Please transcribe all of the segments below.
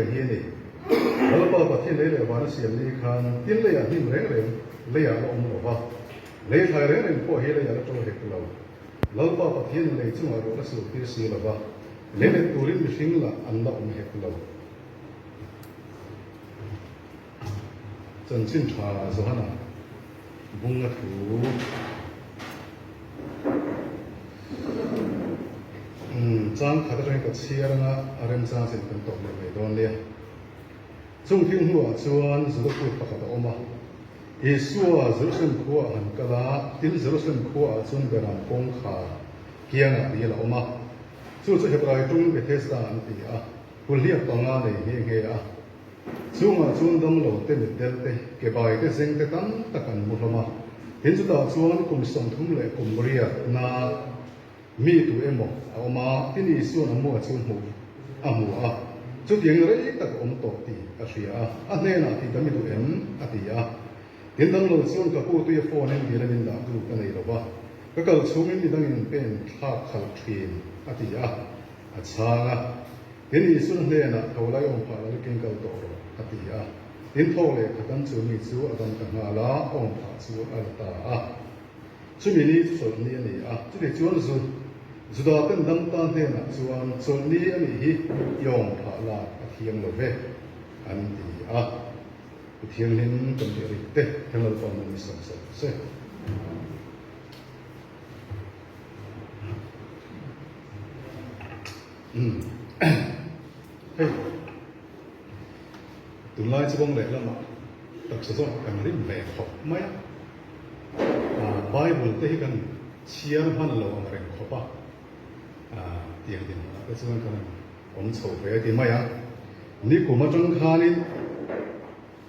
hetiang hi a ni, Lalpa Pathian lei leh vana siam ni khan tin leiah hnim reng reng leiah la awm lo va, lei thlai reng reng pawh hi leiah la ṭo hek lo. Lalpa Pathianin lei chungah ruah la sur tir si lo va, lei let turin mihring lah an la awm hek lo. Chanchin tha Johana bunga thu chang khat atangin ka chhiar anga a remchang chin kan tawp leh mai dawn nia. Chung thil hnuah chuan Juda kut pakhat a awm a, Isua Jerusalem khuaah han kal a, tin Jerusalem khuaah chuan Beram kawngkhar kiangah dil a awm a, chu chu Hebrai tawngin Bethesda an ti a, Kulhliak panga nei nghe nghe a. Chungah chuan damlo te, mitdel te, kebai te, zeng te tam tak an mu hlawm a. Tin chutah chuan kum 30 leh kum riat na mi tu emaw a awm a, tin Isua'n a mua chu hmuh a hmu a, chutiangin rei tak a awm tawh tih a hria a, a hnenah tih dam i duh em? a ti a. Tin damlo chuan ka pu tui a phone in dil a min dah tu ka nei lo va, ka kal chhungin midangin an pen thlak khalh thin a ti a. A chhang a, Tin Isua hnenah tho lai awm phah lo lekin kal tawh rawh, a ti a. Tin tho leh khatan chu mi chu a dam ta nghal a, awm phah chu a la ta a. Chumi ni chu chawlhni a ni a, chuti chuan zu Juda ten dam ta hnenah chuan chawlhni a nih hi i awm phah lak a thiang lo ve, an ti a. I thianghlim kan tih rik te, Lalpa man i sawm sawm se. Hei tunlai chu kawng lehlamah taksa zawk kan rim ve khawp mai a, Bible te hi kan chhiar hman lo ang reng khawp a, tiang dinhmunah te chuan kan awm chho ve ti mai a, nikum atang khanin.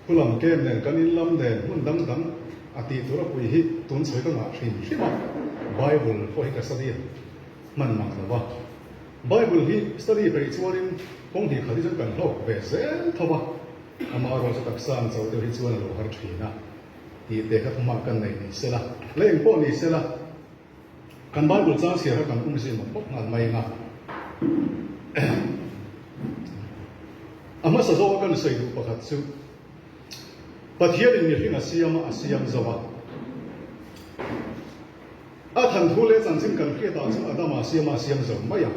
Khulam kem nen kan in lam nen hmun dang dang a tih tur a pui hi tun sawi ka ngah hrim hrim a, Bible pawh hi ka study hman mang lo va. Bible hi study peih chuanin kawng hnih khat hi chuan kan hlawk ve zel tho va, amaherawhchu taksa ang chauh deuh hi chuan a lo har thin a, tih te kha thumah kan nei ni sela, la eng pawh ni sela. Kan Bible chang chhiar kha kan um zim a phawt nghal mai anga. A hmasa zawka kan sawi duh pakhat chu Pathianin mihring a siam a, a siam zo a. A thanthu leh chanchin kan hriatah chuan Adama a siam a, a siam zo mai a.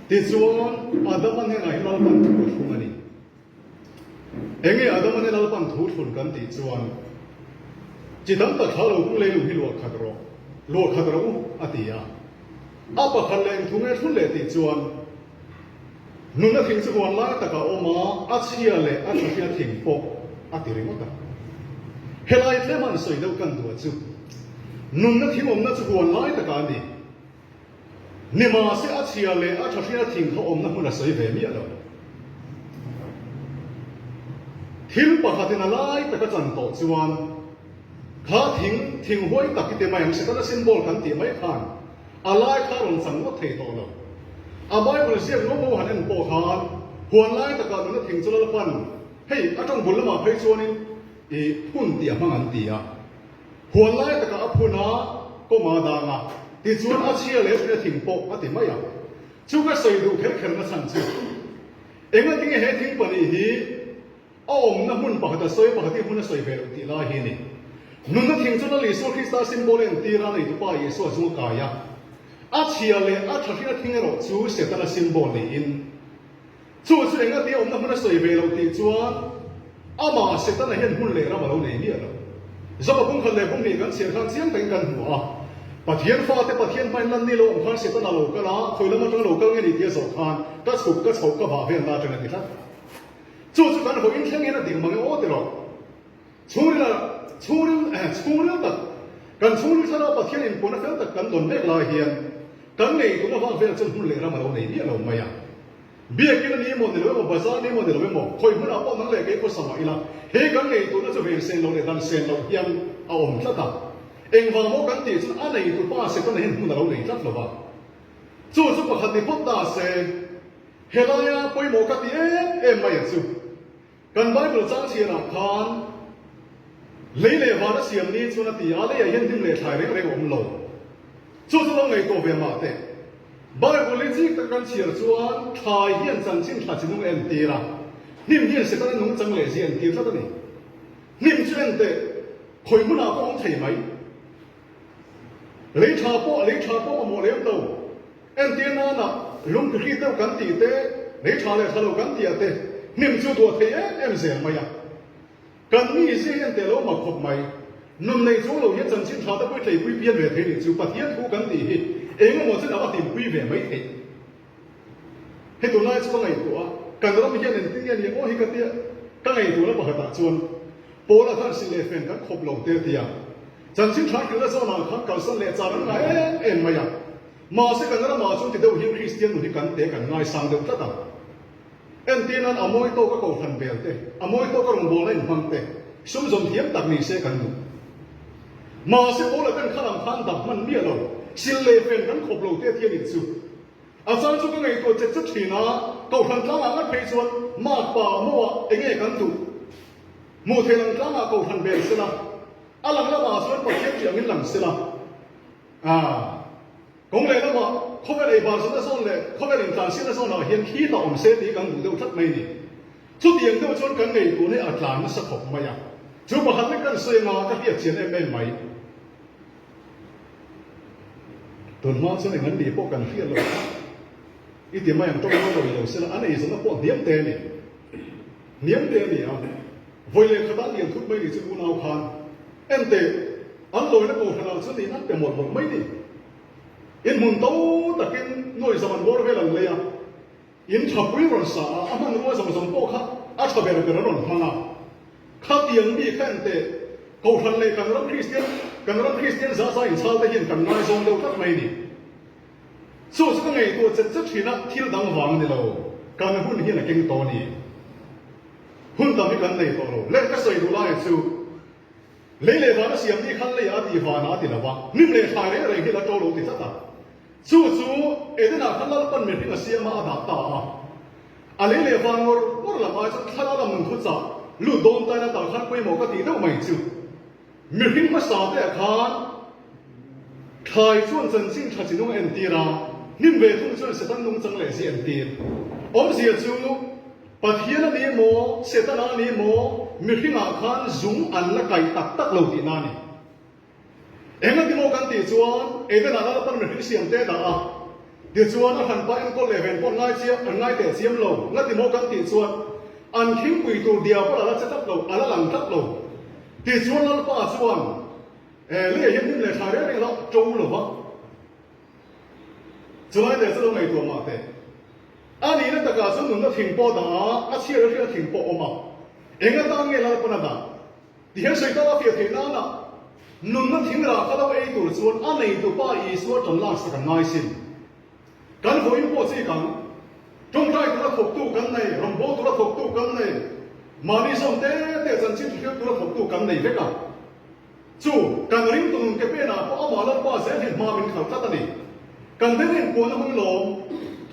Tichuan Adama hnenah hi Lalpan thu a thlung a ni. Enge Adama nen Lalpan thu thlun kan tih chuan, Chi tam tak thla lo kung leilung hi luah khat rawh, luah khat rawh u, a ti a. A pakhat leh engthu nge thlun leh tih chuan, Nuna thing chu huan lai takah a awm a, a chhia leh a thahria thing pawh a ti ringawt a. Helai tlem an sawi deuh kan duh a chu, Nunna thing awmna chu huan lai takah a ni. Nimahse a chhia leh a tha hria thing kha awmna hmun a sawi ve miah lo. Thil pakhatin a lai taka chan tawh chuan kha thing, thing huai tak hi ti mai ang, Setana symbol kan tih mai khan a lai kha a rawn chan ngawt thei tawh lo. A Bible ziak ngo ngo han en pawh khan huan lai takah nuna thing chu Lalpan hei a tawng bul lamah phei chuanin i phun tih a hmang an ti a. Huan lai takah a phun a, kawma dang a, tichuan a chhia leh hria thing pawh a ti mai a. Chu ka sawi duh kher kher na chhan chu, engatinge he thing pahnih hi a awmna hmun pakhat a sawi pakhat hi hmun a sawi ve loh tih lai hi a ni. Nunna thing chu Lal Isua Krista symbol a entir a, neitupa Isua zung a kai a. A chhia leh a tha hria thing erawh chu Setana symbol niin, Chu chu engati awmna hmun a sawi ve lo tih chuan amah Setana hian hmun leh ram a lo nei miah lo. Zopa pumkhat leh pumhnih kan chhiar khan chiang takin kan hmu a, Pathian fate Pathian hmain lan ni lo awm khan Setana lo kal a, khawi lam atanga lo kal nge ni tih a zawh khan ka chhuk ka chhoh ka vah vel na atang a ti tlat. Chu chu kan hawiin thleng hian a dik mang e aw ti rawh. Chhungril chhungril chhungril tak kan chhungril thlarau Pathian inpuana fel tak kan dawn mek lai hian kan ngei tuna vak vel chuan hmun leh ram a lo nei miah lo mai a. Biakin a ni emaw ni lo emaw, bazar ni emaw ni lo emaw, khawi hmunah pawh nang leh kei khawsa mah ila, he kan ngei tuna chu ven sen lo leh dan sen loh hian a awm tlat a. Engvang maw kan tih chuan a neitu pa Setana hian hmun a lo nei tlat lo va. Chu chu pakhat ni phawt ta se, helaia pawimawh ka ti em em mai a chu. Kan Bible chang chhiarah khan lei leh van a siam ni chuan a ti a, leiah hian hnim leh thlai reng reng a awm lo. Chu chu lo ngaihtuah ve mah teh. Bible hi chik tak kan chhiar chuan thlai hian chanchin thla chi nung a entir a. Hnim hian Setana nungchang leh zia an tir tlat a ni. Hnim chu en teh, khawi hmunah pawh awm thei mai. Lei tha pawh lei tha pawh mamawh lem lo. Entir nana lung hri deuh kan tih te, lei tha leh tha lo kan tih ah te hnim chu duah thei em em zel mai a. Kan mi zia hian teh lo mak khawp mai. Nun nei chuang lo hian chanchin tha te pawh i tleipui pian ve thei nih chu Pathian thu kan tih hi eng emaw chuan a va hlimpui ve mai theih. Hei tunlai chu ka ngaihtuah a, kan ram hian engtin nge ni aw hi ka tia ka ngaihtuahna pakhatah chuan Paula khan silh leh fen kan khawp lo te a ti a. Chanchin tha hrilhna zawnah khan kalsan leh char an ngah em em mai a. Mahse kan ramah chuan ti deuh hian Kristian nun hi kan te kan ngaisang deuh tlat a. Entir nan a mawi tawka kohhran bel te, a mawi tawka rawngbawlna inhmang te, sum zawm thiam tak ni se kan duh. Mahse Paula ten kha lam khan dap hman miah lo, silh leh fen kan khawp lo te a ti a nih chu. A chang chu ka ngaihtuah chet chet thin a, kohhran tlangah ngat phei chuan mak pa mawah enge kan duh? Hmuh theih lang tlangah kohhran bel sela, a lang lamah chuan Pathian tih angin lang sela. Aaa. Kawng leh lamah khawvel ei bar zawhna zawn leh khawvel intlansiakna zawnah hian khi ta awm se tih kan duh deuh tlat mai a ni. Chutiang deuh chuan kan ngaihtuahna hi a tlan nasa khawp mai a. Chu pakhat lek kan sawi anga ka hriat chian em em mai. Tun hma chuan eng an nih pawh kan hriat lo kha. I ti mai ang tawng rual lo i lo sela an ei zawhna pawh hniam te a ni. Hniam te a ni a. Vawi leh khat an lian thut mai ni chu unau khan en teh an lawina kohhranah chuan in an pe mawlh mawlh mai ni. In hmun to takin nuai zam an bawr vel an lei a. In tha pui rawn sa a, a hmanrua zawng zawng pawh kha a tha ber ber a rawn hmang a. Khatiang mi kha en teh, Kohhran leh kan ram Kristian, kan ram Kristian za za inchhal te hian kan ngaizawng deuh tlat mai ni. Chu chu ka ngaihtuah chet chet thin a, thil dang vang a ni lo, kan hun hian a keng tawh a ni. Hun tam hi kan nei tawh lo. Le ka sawi duh lai chu, lei leh vana siam ni khan leiah a tih vanah a ti lo va, hnim leh thlai reng reng hi la to lo ti tlat a. Chu chu Edenah khan Lalpan mihring a siam a, a dah ta a. A lei leh van ngawr ngawr lam ai chuan thlalak lam nun thuchah lut dawn tain a tah khan pawimawh ka tih deuh mai chu. Mihring hmasa te ah khan thlai chuan chanchin tha chi nung a entir a, hnim ve thung chuan Satan nungchang leh zia entir. Awmzia chu Pathian a ni emaw, Setana a ni emaw, mihringah khan zung an la kaih tak tak lo tihna a ni. Engati maw kan tih chuan Edenah Lalpan mihring siam te dah a, tichuan a hranpa enkawl leh ven pawh an ngai chiah, an ngai teh chiam lo. Ngati maw kan tih chuan an khingpui tur diabol a la che tlat lo, a la lang tlat lo. Tichuan Lalpa chuan leiah hian hnim leh thlai reng reng a la to lo va. Chulai leh chu lo ngaihtuah mah teh. A nihna takah chuan nunna thing pawh a dah a, a chhiar a hriat a thing pawh a awm a. Eng atan nge Lalpan a dah? Ti hian sawi tala fiah theih nana nunna thing rah kha lo ei tur chuan a neitu Pa Isua tan lak sak an ngai sin. Kan vawiin pawh chi kang, tawngtai tura thawktu kan nei, rawngbâwl tura thawktu kan nei, mahni zawn te te chanchin hrilh tura thawktu kan nei vek a. Chu kan ringtu nun ke penah pawh amah Lalpa zel hian hma min khalh tlat a ni. Kan den inpuahna hun lawm,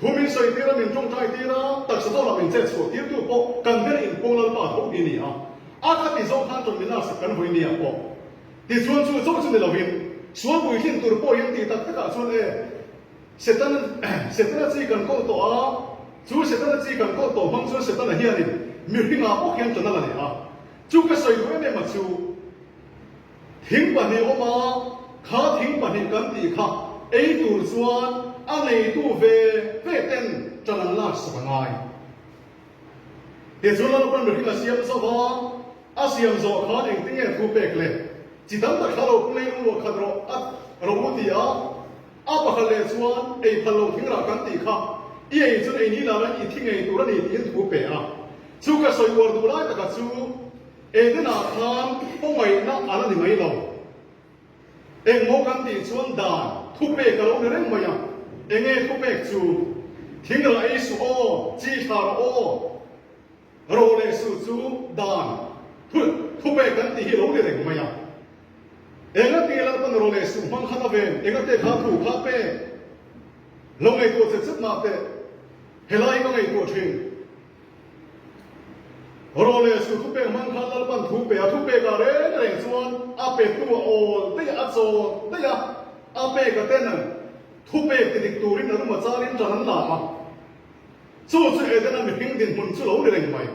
thu min sawi tir a, min tawngtai tir a, taksa zawnah min chet chhuah tirtu pawh kan den inpuang Lalpa tho hi a ni a. A kha ti zawng khan ṭawng min laksak kan vawi nia pawh. Tichuan chu zawng chu ni lovin, sual puitlin tur pawh hian tih tak takah chuan e, Setana Setana chi kan kawlh tawh a, chu Setana chi kan kawlh tawh hmang chuan Setana hianin mihringah bawk hian ṭan a la leh a. Chu ka sawi duh em em a chu, thing pahnih awm a, kha thing pahnih kan tih kha ei tur chuan a neitu ve ve ten ṭan an laksak a ngai. Tichuan Lalpan mihring a siam zauh a, a siam zawh khan engtin nge thu pek le? Chi tam tak thla lo pu lei lung ruah khat rawh a rawh u ti a, a pakhat leh chuan ei phal lo thing rah kan tih kha i ei chuan ei ni lana i thi ngei tur a ni tiin thu pe a. Chu ka sawi uar duh lai taka chu Edenah khan khawngaihna a la ni mai lo. Engmaw kan tih chuan dan thupek a lo ni reng mai a, enge thupek chu? Thing rah ei suh aw, chi thla rawh aw, ro leh suh chu dan thupek kan tih hi a lo ni reng mai a. Engati Lalpan ro leh suh hmang khan a ven, engate kha thu kha pek? Lo ngaihtuah chet chet mah teh, helai ka ngaihtuah thin. Ro leh su thupek hmang khan Lalpan thu pe a, thupek ah reng reng chuan a petu a awl daih a, a chawl daih a, a pek a ten thupek ti dik turin a rum a chalin ṭan an la a. Chu chu Edena mihring dinhmun chu lo ni reng mai.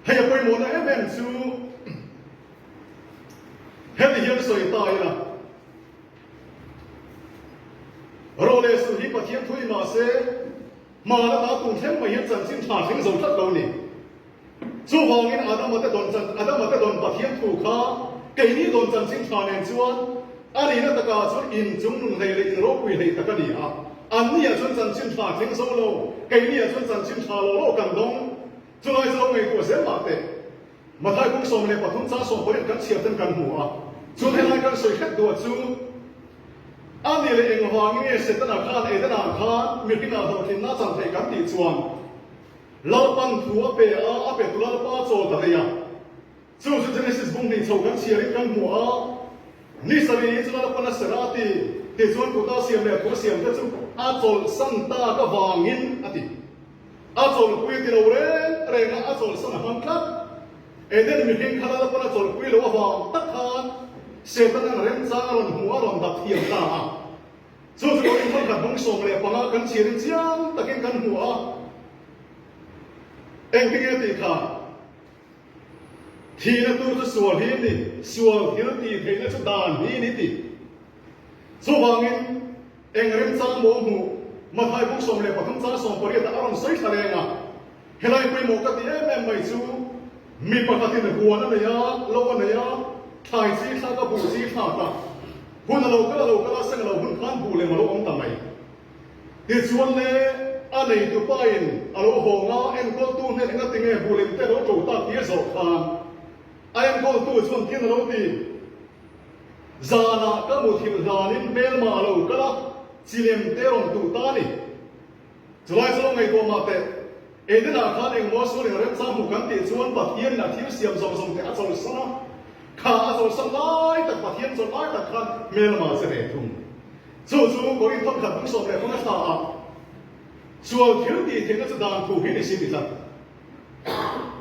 Hei a pawimawhna em em chu heti hian sawi ta ila, Ro leh suh hi Pathian thu i mahse, hmaan ata tun thleng mai hian chanchin tha thleng zo tlat lo ni. Chuvangin Adama te dawn chan Adama te dawn Pathian thu kha keini dawn chanchin tha nen chuan a nihna takah chuan inchung nun hlei leh inropui hlei tak a ni a. Anniah chuan chanchin tha thleng zo lo, keiniah chuan chanchin tha lo lo kan dawng. Chulai chu lo ngaihtuah zel mah teh. Mathai bung 13 chang 18 kan chhiar ten kan hmu a. Chun helai kan sawi hret duah chu a ni leh engvangin nge Setana khan Edenah khan mihringah hlawhtlinna chan theih kan tih chuan Lalpan thu a pe a, a petu Lalpa chawl ta daih a. Chu chu Genesis bung hnih chho kan chhiarin kan hmu a, ni sarih chu Lalpan a serh a ti, tichuan kuta siam leh thu siam te chu a chawlhsan tak avangin a ti. A chawlhpui a ti lo reng reng a, a chawlhsan a hmang tlat. Eden mihring kha Lalpan a chawlhpui loh avang tak khan Setanan remchang a rawn hmu a rawn dap thiam ta a. Chu chu Korin thawnkhat bung 15 kan chhiarin chiang takin kan hmu a, engtinge tih kha thihna tur chu sual hi a ni, sual thil tih theihna chu dan hi a ni tih. Chuvangin eng remchang maw hmuh Mathai bung 13 chang 18 ah a rawn sawi thla reng a, Helai pawimawh ka ti em em mai chu mi pakhatin huan a nei a, lo a nei a, thlai chi thlak a, buh chi thlak a, hun a lo kal a lo kal a, seng a lo hun khan buh lem a lo awm ta mai. Tichuan le a neitu pain a lo hawng a, enkawltu hnen engati nge buh lem te a lo to tak tih a zawh khan a enkawltu chuan tin a lo ti, Zanah ka muthilh hlanin hmelma a lo kal a, chi lem te rawn tuh ta a ni. Chulai chu lo ngaihtuah mah teh, Edenah khan engmaw sual in remchang hmu kan tih chuan Pathianin a thil siam zawng zawng te a chawlhsan a, kha a chawlhsan lai tak Pathian chawlh lai tak khan hmelma che ve thung. Chu chu Korinth thawnkhat bung 15 thla ah sual thil tih theihna chu dan thu hi ni si ti tlat.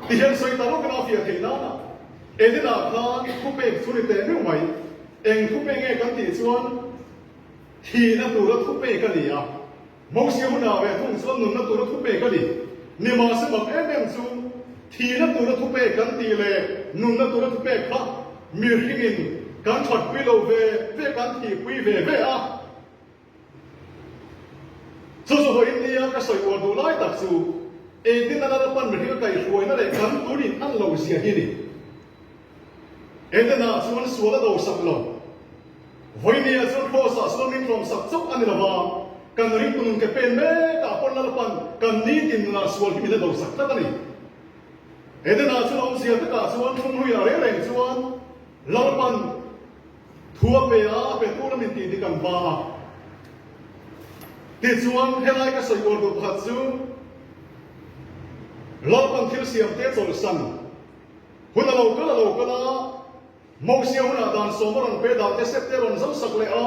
Ti hian sawi ta lawk ila a fiah theih nana Edenah khan thupek chu ni teh meuh mai. Eng thupek nge kan tih chuan thihna tura thupek a ni a. Mosia hunah ve thung chuan nunna tura thupek a ni. Nimahse mak em em chu thihna tura thupek kan tih leh nunna tura thupek kha mihringin kan thatpui lo ve ve kan thihpui ve ve a. Chu chu vawiin nia ka sawi uar duh lai tak chu engtin a Lalpan mihring a kaihhruaina leh kan tunin an lo zia hi ni. Edenah chuan sual a dosak lo. Vawinia chuan Kraws-ah sual min tlawmsak chauh a ni lo va, kan ringtu nun ke pen mekah pawn Lalpan kan nitin nunah sual hi min la dosak tlat a ni. Edenah chuan awmzia takah chuan thlunghluiah reng reng chuan Lalpan thu a pe a, a pe tur a min tih dik an va a. Tichuan helai ka sawi uar duh pakhat chu Lalpan thil siamte chawlhsan Hun a lo kal a lo kal a, Mosia hunah dan sawm a rawn pe dan te sep te a rawn zo sak leh a,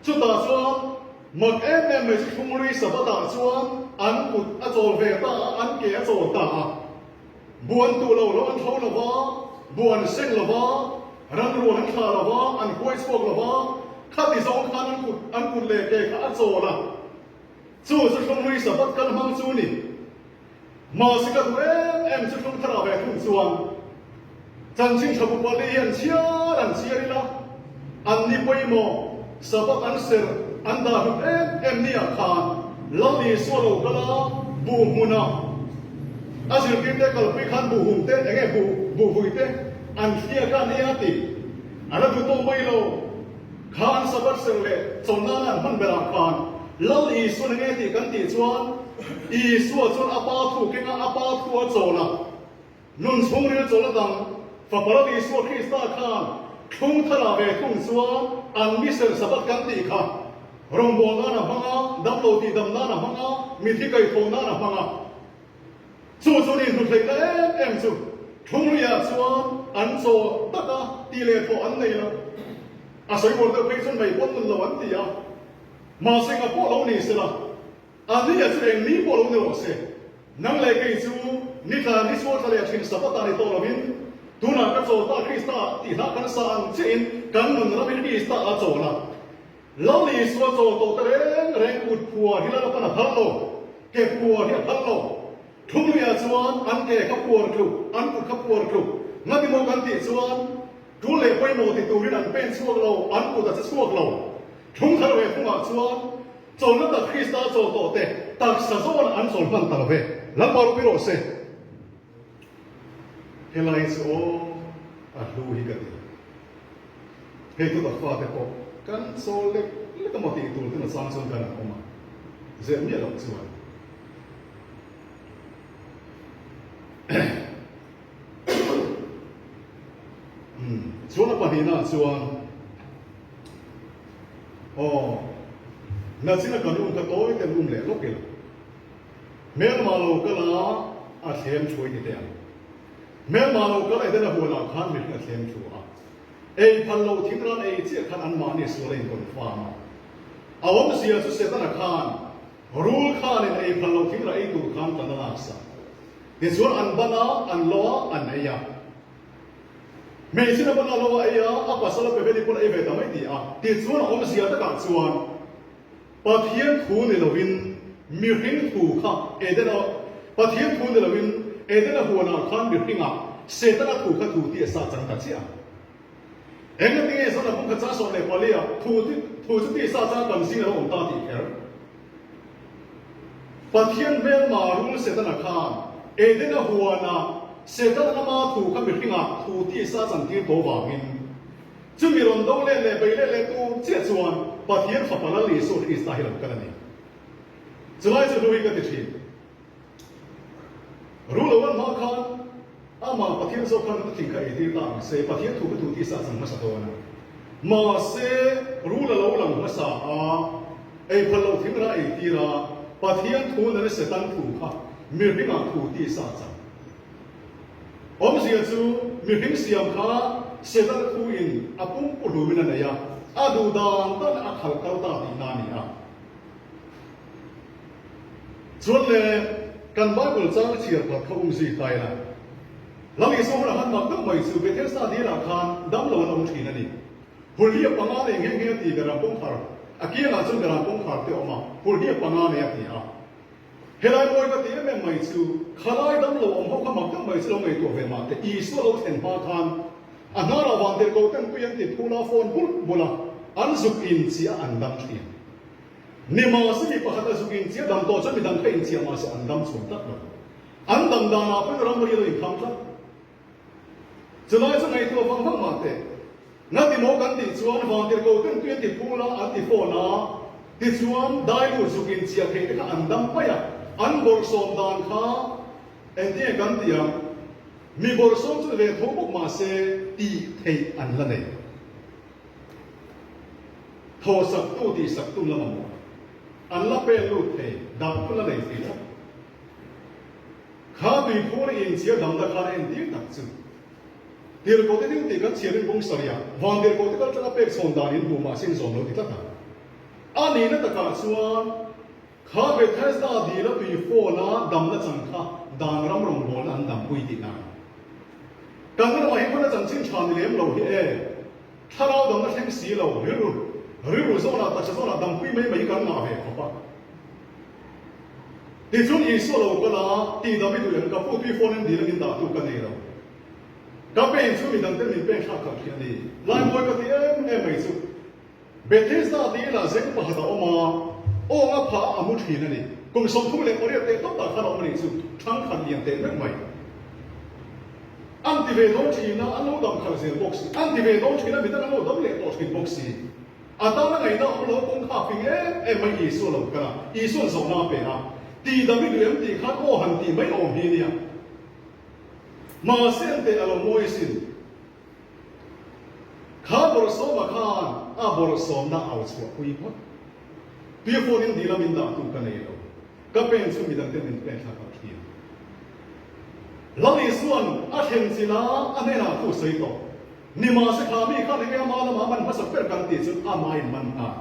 chutah chuan mak em em mai chu Thungrui Sabbath-ah chuan an kut a chawl ve ta a, an ke a chawl ta a. Bu an tuh lo lo an thlo lo va, bu an seng lo va, ranrual an thlah lo va, an huai chhuak lo va, khati zawng khan an kut an kut leh ke kha a chawl a. Chu chu Thungrui Sabbath kal hmang chu ni. Mahse ka duh em em chu hlung thar ah ve thung chuan chanchin tha bu pali hi an chhiar an chhiar ila, an ni pawimawh sabak an serh an dah hlut em em ni ah khan Lal Isua lo kal a, buh hmun ah a zirtir te kalpui khan buh hum te enge buh buh vui te an thliak a nia tih a la duh tawh mai lo. Kha an Sabbath serh leh chaw nana an hman berah khan Lal Isua na nge tih kan tih chuan Isua chuan a pa thu kenga a pa thu a chawl a, nun chhungril chawl a dang Fapa Lal Isua Krista khan thlung tharah ve thung chuan an mi serh Sabbath kan tih kha rawngbâwl nan a hmang a, damlo tihdam nan a hmang a, mithi kaihthawh nan a hmang a. Chu chu ni hnuthleihna em em chu Thungluiah chuan an chaw taka tih leh thawh an nei lo. A sawi uar deuh phei chuan mei pawn nun lo an ti a. Mahse nga pawh lo ni sela, a nia chu eng ni pawh lo ni rawh se. Nang leh kei chu ni tla ni sual tla leh thin Sabbath-ah ni tawh lovin tunah ka chaw ta Krista tih hlah kan sa ang chiahin kan nun ramin Krista a chawl a. Lal Isua chawl tawh te reng reng kut phuar hi Lalpan a phal lo, ke phuar hi a phal lo. Thungluiah chuan an ke kha puar tluk, an kut kha puar tluk. Ngati maw kan tih chuan tul leh pawimawh ti turin an pen chhuak lo, an kut a che chhuak lo. Thlung thar ve thungah chuan chawlhna tak Krista chawl tawh te taksa zawnah an chawl hman ta lo ve. Lalpa ropui rawh se. Helai chu aw a hlu hi ka ti. Hei thu tak fate pawh kan chawl lek lek emaw tih tur ten a chang chuan kan an awm a, zep miah loh chuan. Chuan a pahnihna chuan aw nachina kan um kha tawi ten um leh lawk ila. Hmelma lo kal a, a thlem thu i ti teh ang. Hmelma lo kal Edena huanah khan mihring a thlem thu a. Ei phal lo thing ran ei chiah khan anmahni sual a inconfirm a. A awmzia chu Setana khan rul khanin ei phal lo thing ra ei tur khan tan a laksak. Tichuan an ban a, an lo a, an ei a. Hmeichhia ban a lo a ei a, a pasal a pe ve ni pawn a ei ve ta mai ti a. Tichuan a awmzia takah chuan Pathian thu ni loin mihring thu kha Edena Pathian thu ni loin Edena huanah khan mihringah Setana thu kha thu tih a sa chang ta chiah a. Engati nge Zana bung kha 14 ah thu thu chu tih sa chang kan zing a lo awm ta tih kher. Pathian hmelma rul Setana khan Edena huanah Setana ama thu kha mihringah thu tih sa chan tir tawh vangin Chumi rawn do let leh bei let leh tur chiah chuan Pathian Fapa Lal Isua Krista hi lo kal a ni. Chulai chu hlu hi ka ti thin. Ru lo an hma khan amah Pathian zawk khan ka thing kha eitir ta ang se, Pathian thu ka thu tisa chang hmasa dawn a. Mahse, rul a lo lang hmasa a, ei phal loh thing ra eitir a, Pathian thu nena Setan thu kha mihringah thu tisa chang. Awmzia chu mihring siam kha Setana thu in a pumpu hlumin a nei a, a duh dan dan a khal kal ta tihna a ni a. Chuan le kan Bible chang chhiar khat kha umzui ta ila, Lal Isua hunah khan mak deuh mai chu Bethesda dilah khan damlo an awm thin a ni. Hulhia panga nei nghe nghe a ti Beram kawngkhar, a kiangah chuan Beram kawngkhar te a awm a, hulhia panga nei a ti a. Helai mawi ka ti em em mai chu, khalai damlo awm ho kha mak deuh mai chu lo ngaihtuah ve mah teh. Isua lo thlen hma khan a hnarah vantirhkoh ten pui an ti phul a, phone bulh bulh a, an zuk in chiah an dam thin. Ni mahse mi pakhat a zuk in chiah dam tawh chuan midang kha in chiah mahse an dam chhuak tlat lo. An dam danah pawhin ramri a lo inkham tlat. Chulai chu ngaihtuah vang vang mah teh. Ngati maw kan tih chuan vantirhkoh ten tui an ti phul a, an ti fawn a, tichuan dailut zuk in chiah theih te kha an dam mai a, an bawrhsawm dan kha engtinge kan tih ang? Mi bawrhsawm chu ve tho bawk mah se tih theih an la nei. Thaw saktu tih saktu la mamawh. An la pen lut thei, dah tu la nei thei tlat. Kha tuiphur inchhir damna khan a entir tak chu. Tirhkohte thil tih kan chhiarin bung sarih ah van tirhkohte kal tanga pek chhawn dan in hmuh mah sin zawm lo ti tlat a. A nihna takah chuan kha Bethesda dil a tui fawn a damna chang kha dan ram rawngbawlna an dampui tihna a ni. Kan ramah hi hmana chanchin tha ni lem lo hi e. Thlarau damna thleng si lo, rilru rilru zawnah taksa zawnah dampui mai mai hi kan ngah ve khawp a. Tichuan Isua lo kal a, Tihdam i duh em? Ka pu tui phone in dil a min dah tu ka nei lo. Ka pen chu midang ten min pen thlak khalh thin a ni. Laimawi ka ti em em mai chu. Bethesda dil ah zeng pakhat a awm a, awng a phah a mu thin a ni. Kum 38 teh tawp ah khan a awm a nih chu, thangkhat lian teh meuh mai. An ti ve dawn thin a, an lo dam khalh zel bawk si. An ti ve dawn thin a, midang an lo dam leh tawh thin bawk si. A tana ngaihna awm lo kawng kha fing em em mai Isua lo kal a, Isua'n zawhna a pe a, Tihdam i duh em tih khan aw han tih mai awm hi nia. Mahse an teh a lo mawi asin. Kha bawrhsawma khan a bawrhsawmna au chhuah pui phawt. Tia phone in dil a min dah tu ka nei lo. Ka pen chu midang ten min pen thlak ang thin. Lal Isua'n a thlen chilh a, a hnenah thu sawi tawh. Nimahse kha mi khan enge ama lamah man hmasa ber kan tih chu ama in man nghal.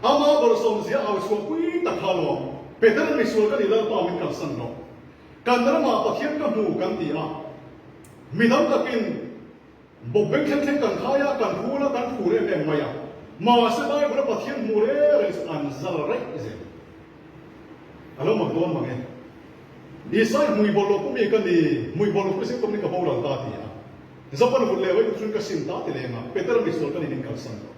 Ama bawrhsawm zia au chhuah pui tak kha alawm. Peter misual ka ni Lalpa min kalsan rawh. Kan ramah Pathian ka hmu kan ti a. Midang takin bawp beng thleng thleng kan khai a, kan phul a, kan phur em em mai a. Mahse Bible a Pathian hmu reng reng chu an zal raih zel. A lo mak dawn mang e. Isai hmui bawlhhlawh pu mi ka ni, hmui bawlhhlawh pu zing pawh ni ka boral ta ti a. Japan vut leh vei chun ka sim ta ti leng a, Peter misual ka ni min kalsan tawh.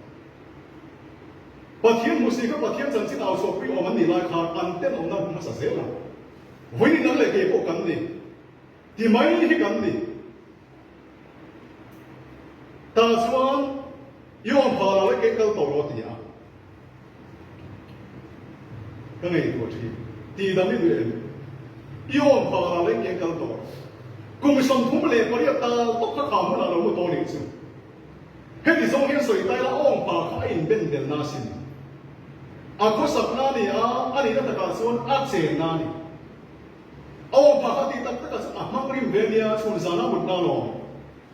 Pathian hmu si kha Pathian chanchin au chhuahpui awm an nih lai khan an tenawmna an hmu hmasa zel a. Vawiin nang leh kei pawh kan ni. Ti mai hi kan ni. Tah chuan i awm phah lo leh kei kal tawh rawh ti a. Ka ngaihtuah thin. Ti dam i duh em? I awm phah lo leh kei kal tawh rawh. Kum 38 tal tawk kha kha hmunah lo mu tawh nih chu. Heti zawng hian sawi ta ila awm phah kha a inben belna a sin. A khawsakna a ni a, a nihna takah chuan a chenna a ni. A awm phah kha tih tak takah chuan a hmang rim ve nia, chhun zana mutna alawm.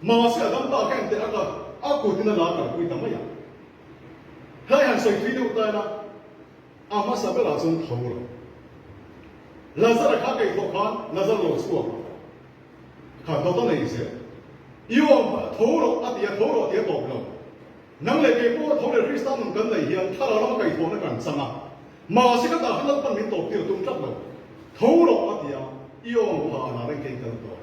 Mahse a dam ta kha engteh a ka a kutin a la kalpui ta mai a. Helai han sawi thui deuh ta ila, a hmasa berah chuan tho lo. Lazara kha kaihthawh khan Lazar lo chhuak a, kha dawt a nei zel. I awm phah tho rawh a ti a, tho rawh a ti a tawp lo. Nang leh kei pawh tho leh Krista nun kan neih hian thlarau lama kaihthawhna kan chang a. Mahse ka tah khan Lalpan min tawp tir a tum tlat lo. Tho rawh a ti a, i awm phah a reng kei kal tawh.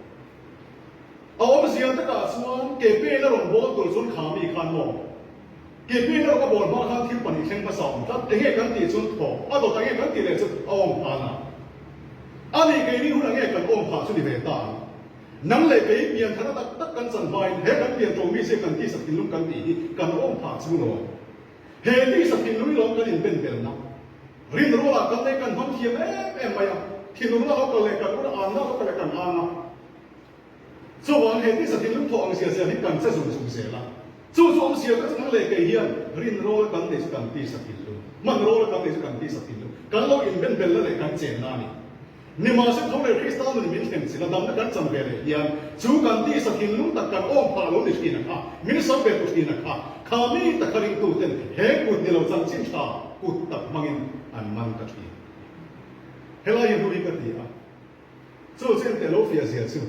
A awmzia takah chuan ke pen a rawn bawl tur chuan kha mi khan maw? Ke pen a rawn a bawl hma khan thil pahnih thleng hmasa awm tlat. Enge kan tih chuan thaw a dawt enge kan tih leh chu a awm phah na. A nih keini hun ange kan awm phah chu ni ve ta ang. Nang leh kei pian thana tak tak kan chan hmain he kan pian ṭawng mi zia kan tisa thinlung kan tih hi kan awm phah chu lawm. He tisa thinlung hi lawm kan inben belna. Rin rualah kan nei kan hmang thiam em em mai a, thinurna lo kal leh kan ur a, anna lo kal leh kan ang a. Chuvang he tisa thinlung thawh ang zia zia hi kan che zung zung zel a. Chu chu awmzia tak chu nang leh kei hian rin ruala kan nei chu kan tisa thinlung, hman ruala kan nei chu kan tisa thinlung, kan lo inben belna leh kan chenna a ni. Nimahse tho leh Krista nun min thlen chilh a, damna kan chan ve leh hian chu kan tisa thinlung tak kan awm phah lo ni thin a kha, min sam ve tu thin a kha, kha mi tak kha ringtu ten he kut ni lo chanchin tha kut tak hmangin an man ta thin. Helai hi hlui ka ti a, chu chu engteh lo fiah zia chu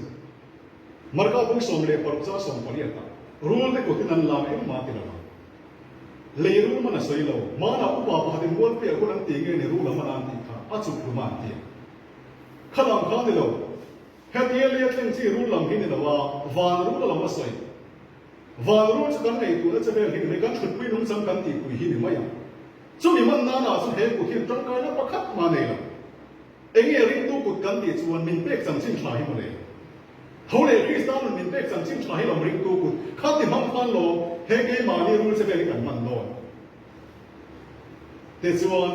Marka bung 16 cha 18 ah rul te kutin an lam engmah ti lo ang. Lei rul man a sawi lo. Hmanah upa pakhatin mualpuiah hun an ti nge ni rul a man a an tih kha a chuk hlum a an ti a. Kha lam kha a ni lo. Hetia lei a thleng chi rul lam hi ni lo a, van rul a lam a sawi. Van rul chu kan ngaihtuahna che vel hi ni mai, kan thutpui nungchang kan tihpui hi ni mai ang. Chumi man nana chu he kut hian tangkaina pakhat mah nei lo. Enge ringtu kut kan tih chuan min pek chanchin tha hi mawle. Tho leh Krista nun min pek chanchin tha hi lawm ringtu kut kha ti hmang khan lawm he keimahni rul che vel hi kan hman dawn. Tichuan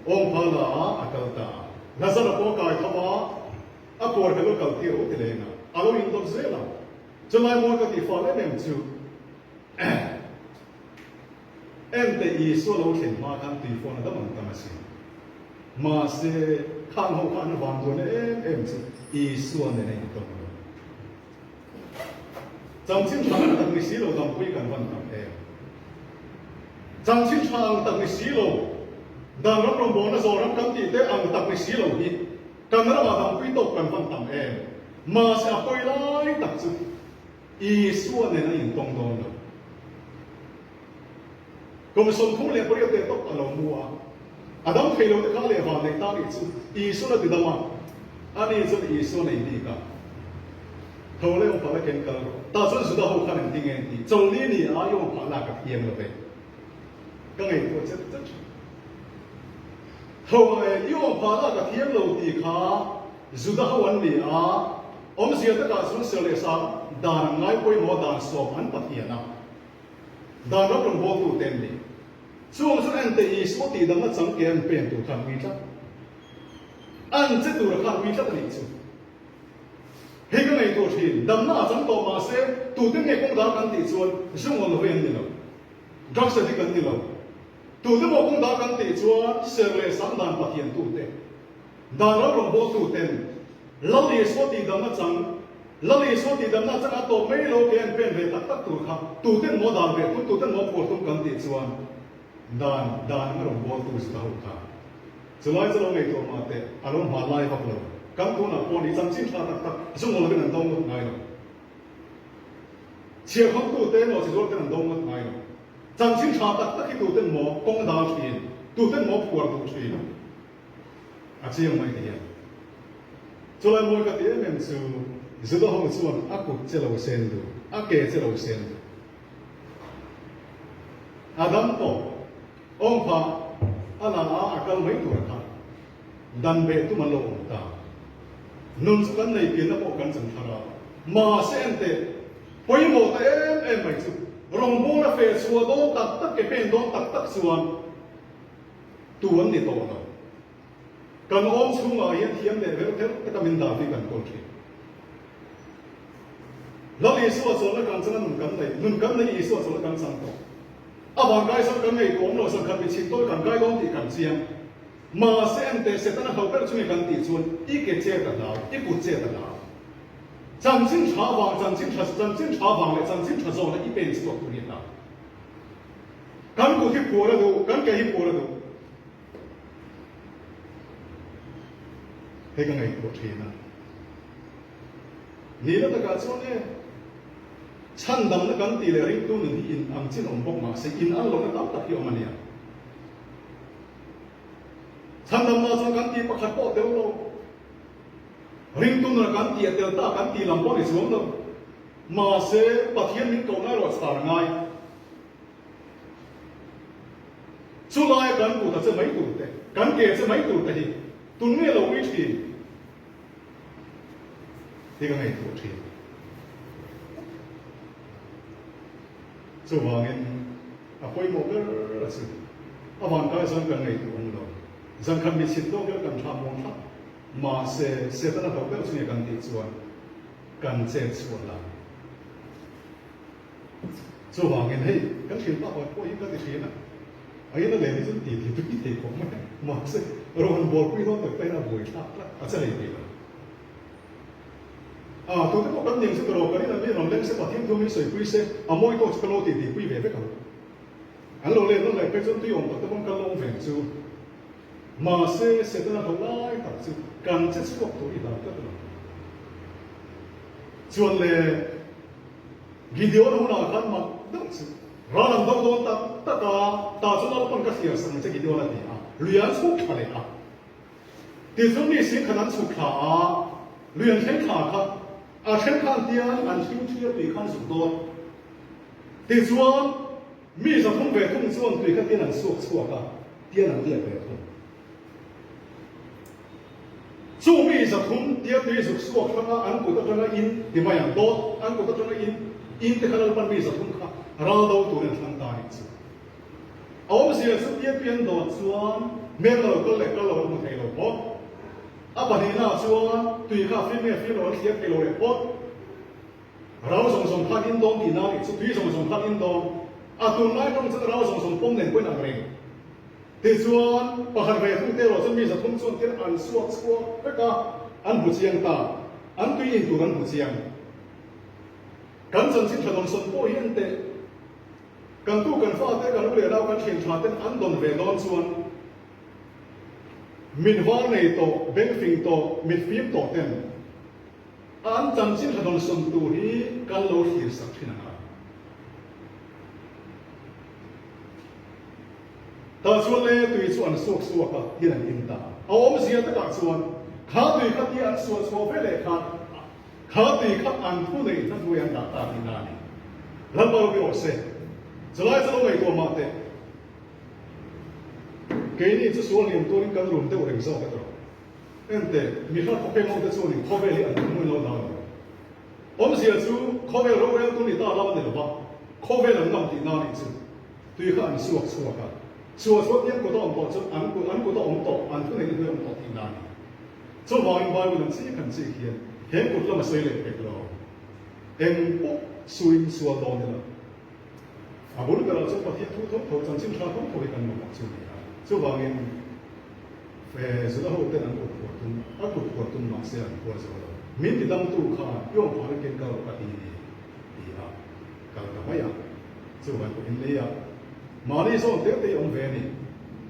Awngphala a kal ta a, Lazara pawh a kai tho a, a kuar kha lo kal tir u ti leng a, a lo indawt zel a. Chulai mawi ka tih fal em em chu Ente Isua lo thlen hma khan tuifawn a dam ang tam asin. Mahse, khang ho khan a vang duan em em chu Isua nen a intawm lo. Chanchin tha ang tak ni si lo dampui kan van tam em. Chanchin tha ang tak ni si lo, dan ram rawngbawlna Zoram kan tih te ang tak ni si lo hi kan ramah dampui tawk kan van tam em. Mahse, a pawi lai tak chu Isua nen a intawng dawn lo. Kum 38 teh tawp a lo mu a, a dam thei lo te kha leh van nei ta nih chu Isuan a ti dam a, ani chuan Isua nei bik a, tho leh awm phah la ken kal rawh. Tah chuan Juda ho khan engtin nge an tih? Chawlni ni a i awm phah lak a thiang lo ve. Ka ngaihtuah chet chet thin. Tho leh i awm phah lak a thiang lo tih kha Juda ho an ni a, awmzia takah chuan ser leh sang dan an ngai pawimawh dan sawm an Pathian a, dan ram rawn bawltu te an ni. Chuang chuan en teh Isua tihdamna changke an pen tur khan ui tlat. An che tura khan ui tlat a nih chu. Hei ka ngaihtuah thin, damna a chang tawh mahse tute nge kawng dal kan tih chuan zu ngawl lo hi an ni lo. Drugs addict an ni lo. Tute maw kawng dal kan tih chuan ser leh sang dan Pathian tute. Dan ram rawn bawltu ten Lal Isua tihdamna chang, Lal Isua tihdamna chang a tawp mai lo ke an pen ve tak tak tur kha tuten maw dan ve tum, tuten maw phuar tum kan tih chuan dan dan a rawn bawltu zut a ho kha. Chulai chu lo ngaihtuah mah teh, a lo hman lai vak lo. Kan tunah pawh ni chanchin tha tak tak zungaw lovin an dawng ngawt ngai lo. Chhiarhawngtute emaw chizuar ten an dawng ngawt ngai lo. Chanchin tha tak tak hi tuten maw kawng dal thin, tuten maw phuar duh thin. A chiang mai ti hian. Chulai mawi ka ti em em chu Juda ho chuan a kut che lo sen duh, a ke che lo sen duh. A dam tawh, awm phah a la a, a kal mai tur a kha. Dan beh tum an lo awm ta. Nun chu kan nei pianna pawh kan chan thar a. Mahse enteh, pawimawh ta em em mai chu rawngbawla feh chhuah dawn tak tak ke pen dawn tak tak chuan tu an ni tawh lo. Kan awm chhungah hian thiam leh vel kher taka min dah hi kan kawl thin. Lal Isua chawlhna kan changa nun kan nei, nun kan nei Isua chawlhna kan chang tawh. A vankai sawn kan ngaihtuah awm lo, sankhat mi chhit tawi kan kai dawn tih kan chiang. Mahse ente Setana hlo ber chunge kan tih chuan i ke chet a hlau, i kut chet a hlau. Chanchin tha vang, chanchin tha, chanchin tha vang leh chanchin tha zawna i pen chhuak tur hi a hlau. Kan kut hi phuar a duh, kan ke hi phuar a duh. Hei ka ngaihtuah thin a. Nihna takah chuan e, chhandamna kan tih leh ringtu nun hi in ang chin awm bawk mahse in ang lohna tam tak hi awm a nia. Chhandamna chuan kan tih pakhat pawh tel lo. Ringtu nuna kan tih a tel ta kan tih lam pawh ni chuang lo. Mahse Pathian min kohna erawh chhar ngai. Chu laia kan kut a che mai tur te, kan ke che mai tur te hi tun nge lo ui thin hi ka ngaihtuah thin. Chuvangin a pawimawh ber a chu a vankai chuan kan ngaihtuah awm lo. Zankhat mi chhit tawk ila kan tha muang thlap. Mahse, Setana hlauh ber chu nge kan tih chuan kan chet chhuah la. Chuvangin hei kan hrilh bak ah pawh hi ka ti thin a, a in a len hi chu ti ti tui thei khawp mai a, mahse rawn bawlpui dawn tak takin a buai thlak tlat a che lei thei lo. A tute pawh kan ning chu ka rawh ka rin a mi rawn leng se Pathian thu min sawipui se a mawi tawk chu ka lo ti ti pui ve vek ang. An lo len nawn leh phei chuan tui awm tak te pawn ka lawm veng chu. Mahse Setana tho lai tak chu kan che chhuak tur i hlau tlat lo. Chuan le. Gideon hunah khan mak deuh chu ral an do dawn tak tak a, tah chuan Lalpan ka hliar sak ang che Gideon a ti a, lui an chhuk thla leh a. Tichuan mi singkhat an chhuk thla a, lui an thleng thla kha a then khan tian an hring thli a tui khan zuk dawn. Tichuan mi 300 ve thung chuan tui kha tian an suak chhuak a, tian an liak ve thung. Chu mi 300 tia tui zuk suak hranga an kut atanga in ti mai ang dawt, an kut atanga in in te kha Lalpan mi 300 kha ral do turin a thlang ta a nih chu. A awmzia chu tia tui an dawt chuan hmel lo kal leh kal lo an hmu thei lo phawt. A pahnihnaah chuan tui kha a fim nge fim lo an thliar thei lo leh phawt. Rau zawng zawng khan in dawn tihna a nih chu, tui zawng zawng khan in dawn. A tunlai tawng chuan rau zawng zawng pawm nen pawhin ang reng. Tichuan, pakhat ve thung te erawh chuan mi 300 chuan thil an suak chhuak vek a, an hmu chiang ta. An tui in tur an hmu chiang. Kan chanchin tha dawn sawn pawh hi en teh. Kan tu kan fate, kan u leh nau, kan thian tha ten an dawn ve dawn chuan mit var nei tawh, beng fing tawh, mit fim tawh ten an chanchin tha dawn sawn tur hi kan lo thlir sak thin ang a. Tah chuan le tui chu an suak suak a, hian an in ta. A awmzia takah chuan kha tui kha tia an suah chhuah ve leh khan kha tui kha an thu neih hna hnuai an dah ta tihna a ni. Lalpa ropui rawh se. Chulai chu lo ngaihtuah mah teh. Keini chu sual hliam turin kan rum deuh reng zawk a tawh. Enteh, mihra khawpeng ho te chuanin khawvel hi an thuhmun lo dah lo. Awmzia chu khawvel roreltu ni ta lam a ni lo va, khawvel an ngam tihna a nih chu. Tui kha an suak chhuak a, suah chhuah piang kut a awm tawh chu an kut an kut a awm tawh, an thuneihna hnuai a awm tawh tihna a ni. Chuvangin Bible an chik han chik hian he kut lam a sawi leh pek lo. Eng pawh suin sual dawn ila, a bul berah chuan Pathian thu tho tho, chanchin tha tho tho hi kan mamawh chu a ni a. Chuvangin Juda ho ten an kut phuar tum, a kut phuar tum mahse an phuar zo lo. Min ti damtu khan i awm phalin ken kal rawh a ti ni ti a kal ta mai a. Chuvang pawh in lei a mahni zawn te te awm ve a ni.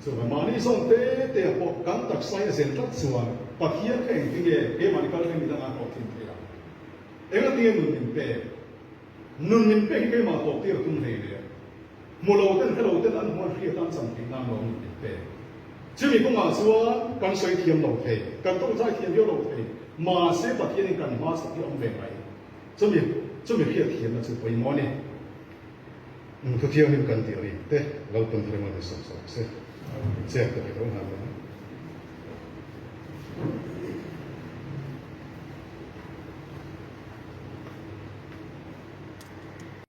Chuvang mahni zawn te te ah pawh kan taksa hi a zen tlat chuan Pathian kha engtinge keimahni kal thleng midang a hlawh thin thei a. Engatinge nun min pek? Nun min pek hi keimah tawp tir a tum hlei le. Hmu lo ten hre lo ten an hmuan hriat an cham theih nan lo nun min pek. Chumi kawngah chuan kan sawi thiam lo thei, kan tawngtai thiam viau lo thei, mahse Pathianin kan hma chhawk hi a awm ve mai. Chumi chumi hriat thiamna chu pawimawh a ni. Thu thianghlim kan tih ri te Lalpan thar emaw ni sawm sawm se, chet ka ti tho nghal mai.